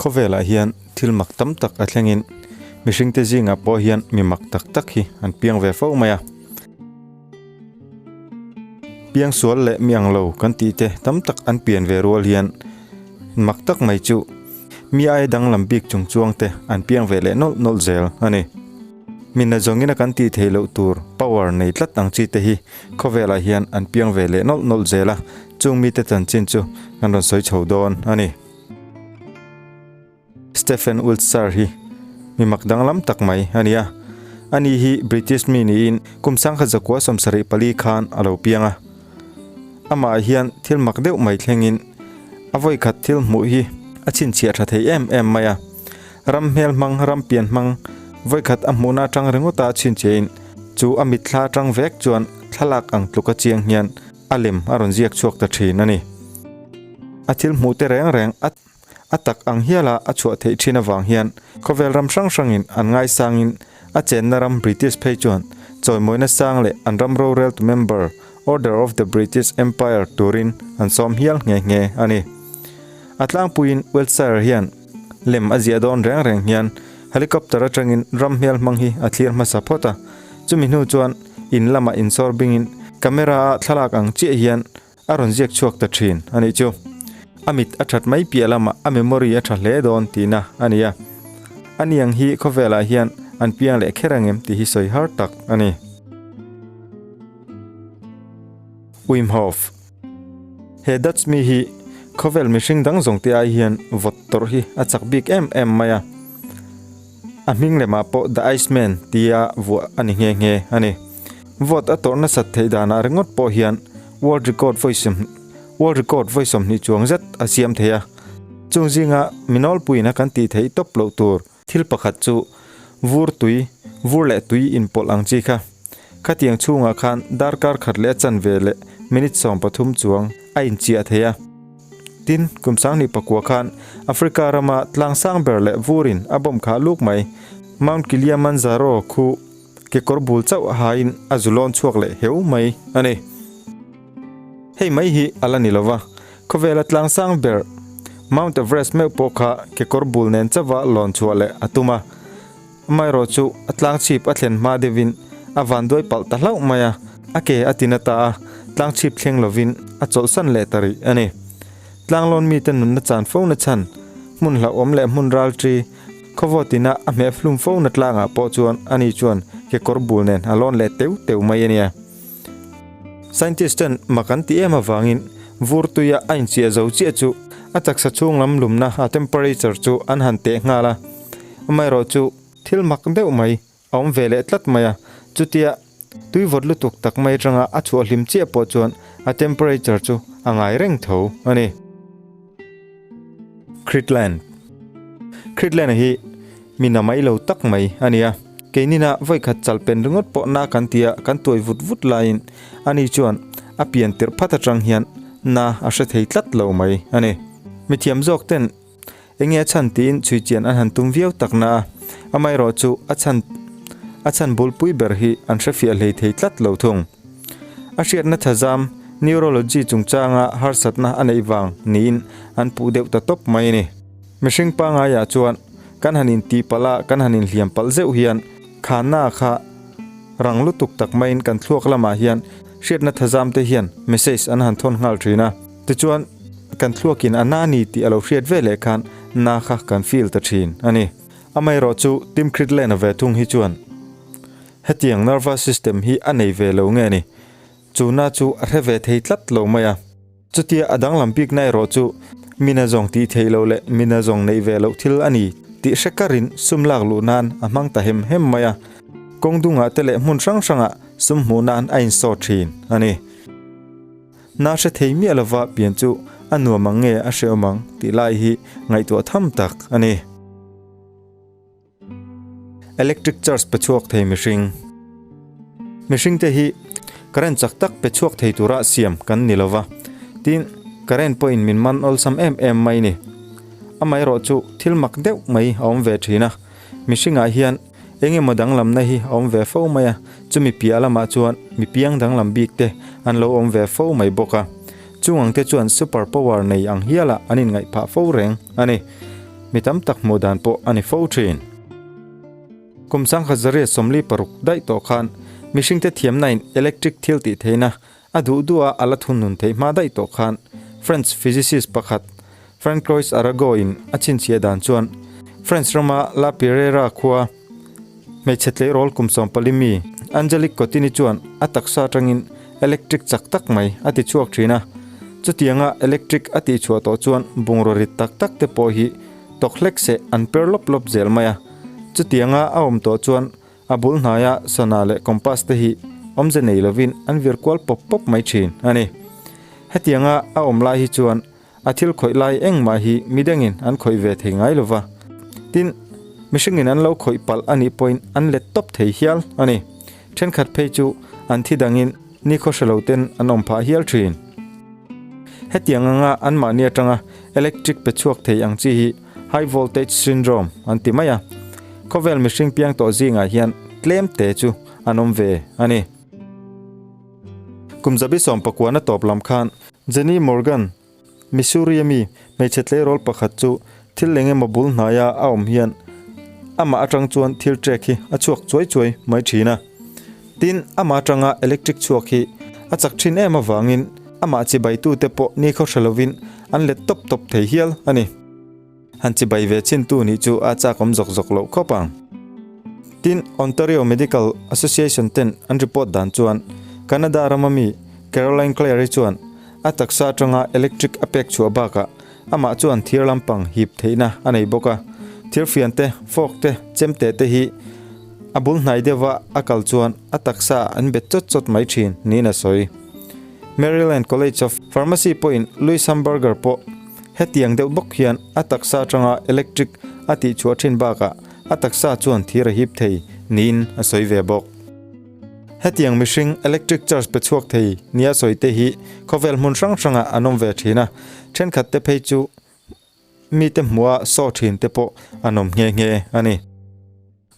Khawvelah hian thil mak tam tak a thlengin mihringte zingah pawh hian mi mak tak tak hi an piang ve fo mai a. Piang sual leh mi ang lo kan tih te tam tak an pian ve rual hian mak tak mai chu mi aia danglam bik chung chuang te an piang ve leh nawlh nawlh zel a ni. Mi nazawngin a kan tih theih loh tur power nei tlat ang chi te hi khawvelah hian an piang ve leh nawlh nawlh zel a, chung mite chanchin chu kan rawn sawi chho dawn a ni. Stephen Wiltshire hi mi mak danglam tak mai a ni a, ani hi British mi niin kum 1974 khan a lo piang a. Amah hian thil mak deuh mai thlengin a vawikhat thil hmuh hi a chhinchhiah tha thei em em mai a. Ram hmel hmang, ram pian hmang vawikhat a hmuhna atang ringawta chhinchhiahin chu a mitthla atang vek chuan thlalak ang tluka chiang hian a lem a rawn ziak chhuak ta thin a ni. A thil hmuh te reng reng a a tak ang hiala a chhuah theih thin avang hian khawvel ram hrang hrangin an ngaisangin a chenna ram British phei chuan chawimawina sang leh an ram roreltu member Order of the British Empire turin an sawm hial nghe nghe a ni. A tlangpuiin Wiltshire hian lem a ziah dawn reng reng hian helicopter atangin ram hmel hmang hi a thlir hmasa phawt a, chumi hnu chuan in lamah insawr bingin camera-a thlalak ang chiah hian a rawn ziak chhuak ta thin a nih chu. A mit a that mai piah lamah a memory a tha hle dawn tihna a ni a. A niang hi khawvelah hian an piang leh kher angem tih hi sawi har tak a ni. Wim Hof He Dutch mi hi khawvel mihring dang zawng te ai hian vawt tawrh hi a chak bik em em mai a. A hming lemah pawh The Iceman tia vuah a ni nghe nghe a ni. Vawt a tawrh nasat theih danah ringawt pawh hian World Record vawi World Record vawi 20 chuang zet a siam thei a. Chung zinga mi nawlpuiin a kan tih theih tawp loh tur thil pakhat chu vur tui, vur leh tui inpawlh ang chi kha. Khatiang chhungah khan darkar khat leh a chanve leh minute 13 chuang a inchiah thei a. Tin, kum 2009 khan Africa rama tlang sang ber leh vurin a bomb khah luk mai, Mount Kilimanjaro khu kekawr bul chauh hain a zu lawn chhuak leh heu mai a ni. Hei mai hi a la ni lo va, khawvela tlang sang ber Mount Everest meuh pawh kha kekawr bul nen chauha lawn chhuah leh a tum a. Amaherawhchu a tlang chhip a thlen hma deuhin a vanduai palh ta hlauh mai a, a ke a ti na ta a, tlang chhip thleng lovin a chawlhsan leh ta rih a ni. Tlanglawn mite nunna chan fo na chhan, hmun hlauhawm leh hmun ralṭi, khawvawt ina a hmeh hlum fo na tlangah pawh chuan ani chuan kekawr bul nen a lawn leh teu teu mai a nia. Scientist ten mak an ti em avangin vur tuia a inchiah zo chiah chu a taksa chhung lam lumna a temperature chu an han teh nghal a, amaherawhchu thil mak deuh mai a awm ve leh tlat mai a, chutia tui vawt lutuk tak mai atanga a chhuah hlim chiah pawh chuan a temperature chu a ngai reng tho a ni. Critland Critland hi mi na mai lo tak mai a ni a, keinina vawikhat chal pen ringawt pawh na kan tia kan tuai vut vut laiin ani chuan a pian tirh phat atang hian na a hre thei tlat lo mai a ni. Mithiam zawk ten enge a chhan tiin chhui chian an han tum viau tak na a, amaherawhchu a chhan a chhan bulpui ber hi an hre fiah hlei thei tlat lo thung. A hriatna thazam neurology chungchanga harsatna a neih vang niin an puh deuh ta tawp mai a ni. Mihring pangaiah chuan kan han intih palh a, kan han inhliam palh zeuh hian khanna kha rang lutuk tak maiin kan thluak lamah hian hriatna thazam te hian message an han thawn nghal thin a. Tichuan kan thluakin a na ni tih a lo hriat ve leh khan na kha kan feel ta thin a ni. Amaherawhchu Tim Critland-a ve thung hi chuan Hetiang nervous system hi a nei ve lo nge ni? Chu na chu a hre ve thei tlat lo mai a. Chutia a danglam bikna erawh chu mina zawng tih theih loh leh mina zawng neih ve loh thil a ni tih hre karin sum lak luh nan a hmang ta hem hem mai a. Kawng dungah te leh hmun hrang hrangah sum hmuh nan a insawt thin a ni. Na hre thei miah lova pian chu a nuam ang nge a hreawm ang tih lai hi ngaihtuah tham tak a ni. Electric charge pe chhuak thei mihring. Mihring te hi current chak tak pe chhuak thei tura siam kan ni lova, tin current pawhin min man awlsam em em mai ni. Amaherawh chu thil mak deuh mai a awm ve thin a, mihringah hian eng emaw danglamna hi a awm ve fo mai a, chumi piah lamah chuan mi piang danglam bik te an lo awm ve fo mai bawk a, chung ang te chuan super power nei ang hialah an inngaih phah fo reng a ni. mi tam tak hmuh dan pawh a ni fo thin. Kum 1946 daih tawh khan mihringte thiamnain electric thil tih theihna a duh duha a la thunun theih hma daih tawh khan French physicist pakhat Francois Arago-in a chhinchhiah dan chuan French rama La Pereira khua Hmeichhe tleirawl kum 14 mi Angelique Cotini chuan a taksa atangin electric chak tak mai a ti chhuak thin a. Chutianga electric a tihchhuah tawh chuan bungraw rit tak tak te pawh hi tawk hlek seh an per lawp lawp zel mai a. Chutianga a awm tawh chuan a bul hnaia sana leh compass te hi awmze nei lovin an vir kual pawp pawp mai thin a ni. Hetianga a awm lai hi chuan A thil khawih lai engmah hi midangin an khawih ve thei ngai lova, tin, mihringin an lo khawih palh a nih pawhin an let tawp thei hial a ni. Thenkhat phei chu an thi dangin nikhaw hre lo ten an awm phah hial thin. Hetiang anga anmahni atanga electric pe chhuak thei ang chi hi high voltage syndrome an ti mai a. Khawvel mihring piang tawh zingah hian tlem te chu an awm ve a ni. Kum zabi sawmpakuana tawp lam khan Jenny Morgan, Missouri a mi hmeichhe tleirawl pakhat chu thil eng emaw bul hnaia a awm hian amah atang chuan thil trek hi a chhuak chuai chuai mai thin a. Tin, amah atanga electric chhuak hi a chak thin em avangin amah chibaitute pawh nikhaw hre lovin an let tawp tawp thei hial a ni. Han chibai ve chintu nih chu a chak awm zawk zawk loh khawp ang. Tin, Ontario Medical Association ten an report dan chuan Canada rama mi Caroline Clare-i chuan a taksa atanga electric a pek chhuah bakah amah chuan thir lampang hip theihna a nei bawk a. Thirfian te, fork te, chemte te hi a bul hnai deuha a kal chuan a taksa an bet chawt chawt mai thin niin a sawi. Maryland College of Pharmacy pawhin Louis Hamburger pawh Hetiang deuh bawk hian a taksa atanga electric a tihchhuah thin bakah a taksa chuan thir a hip thei niin a sawi ve bawk. Hetiang mihring electric charge pe chhuak thei nia sawi te hi khawvel hmun hrang hrangah an awm ve thin a, thenkhat te phei chu mite hmuha saw thin te pawh an awm nghe nghe a ni.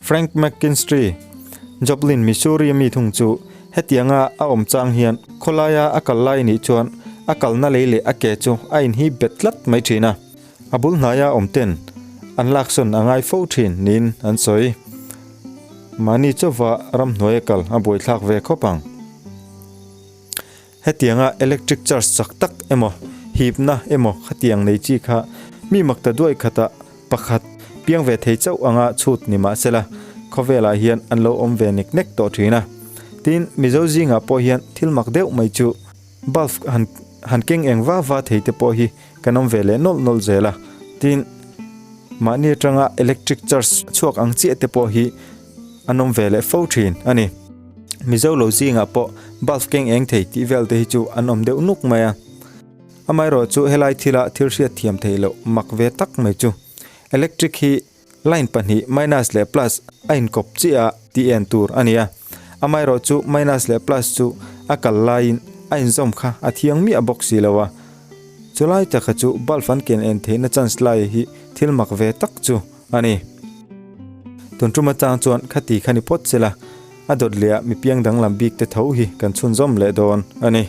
Frank McKinstry, Joplin, Missouri mi thung chu hetianga a awm chang hian khawlaia a kal lai nih chuan a kalna lei leh a ke chu a inhip bet tlat mai thin a, a bul hnaia awm ten an laksawn a ngai fo thin niin an sawi. Mahni chauva ramhnuaia kal a buaithlak ve khawp ang. Hetianga electric charge chak tak emaw, hipna emaw khatiang nei chi kha mi makta duai khatah pakhat piang ve thei chauh anga chhut ni mah sela, khawvelah hian an lo awm ve nek nek tawh thin a. Tin, Mizo zingah pawh hian thil mak deuh mai chu bulb han han keng eng va va thei te pawh hi kan awm ve leh nawlh nawlh zel a. Tin, mahni atanga electric charge chhuak ang chiah te pawh hi an awm ve leh fo thin a ni. Mizo lo zingah pawh bulb keng eng thei tih vel te hi chu an awm deuh nuk mai a. Amaherawh chu helai thila thil hriat thiam theih loh mak ve tak mai chu electric hi line pahnih minus leh plus a inkawp chiah a tih en tur a ni a. Amaherawh chu minus leh plus chu a kal laiin a inzawm kha a thiang miah bawk si lo a. Chulai taka chu bulb an ken en theihna chance lai hi thil mak ve tak chu a ni. Tun tum atang chuan khati kha ni phawt sela, a dawt leh ah mi piang danglam bik te tho hi kan chhunzawm leh dawn a ni.